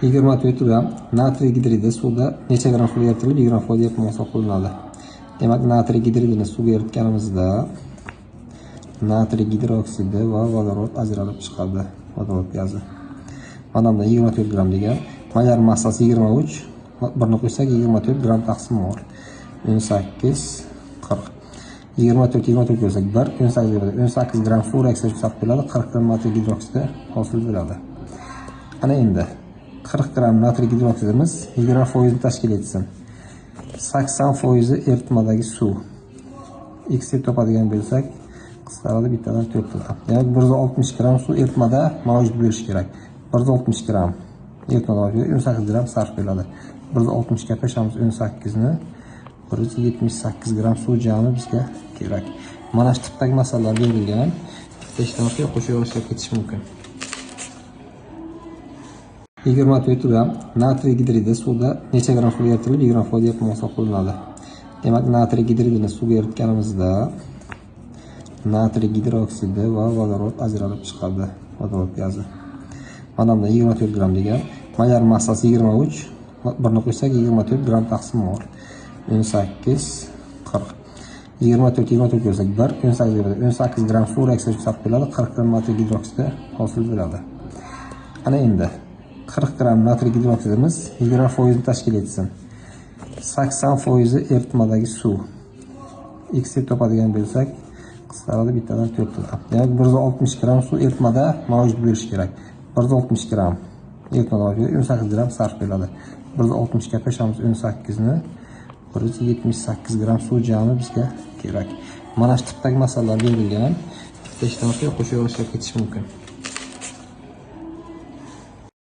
24 gram natriy gidridi suvda necha gram suvga eritilib, 20% eritma hosil qilinadi? Demak, natriy gidridini suvga eritganimizda natriy gidroksidi va vodorod ajralib chiqadi, vodorod gazi. Mana bunda 24 gram degan, molyar massasi 23, birni qo'ysak 24 gram taqsim mol. 18 40. 24 24 qo'ysak 1, 18 18 gram suv reaksiya sarf bo'ladi, 40 gram natriy gidroksidi hosil bo'ladi. Ana endi 40 gram natriy gidroksidimiz 20% tashkil etsin. 80% eritmadagi suv. X deb topadigan bo'lsak, qisqaradi bittadan 4 gram. Demak, 160 gram suv eritmada mavjud bo'lishi kerak. 160 gram eritmada mavjud, 18 gram sarf bo'ladi. 160 ga qo'shamiz 18 ni, 178 gram suv jami bizga kerak. Mana shu tipdagi masalalar berilgan. Bitta ishdan qo'shib ishlab ketish mumkin. 24 gram natriy gidridi suvda necha gram suvga eritilib, 20% eritma hosil qilinadi? Demak, natriy gidridini suvga eritganimizda natriy gidroksidi va vodorod ajralib chiqadi, vodorod gazi. Mana bunda 24 gram degan, molyar massasi 23, birni qo'ysak 24 gram taqsim mol. 18 40. 24 24 qo'ysak 1, 18 18 gram suv reaksiya sarf bo'ladi, 40 gram natriy gidroksidi hosil bo'ladi. Ana endi 40 gram natriy gidroksidimiz 20% tashkil etsin. 80% eritmadagi suv. X deb topadigan bo'lsak, qisqaradi bittadan 4 gram. Demak, 160 gram suv eritmada mavjud bo'lishi kerak. 160 gram eritmada mavjud, 18 gram sarf bo'ladi. 160 ga qo'shamiz 18 ni, 178 gram suv jami bizga kerak. Mana shu tipdagi masalalar berilgan. Bitta ishdan qo'shib ishlab ketish mumkin.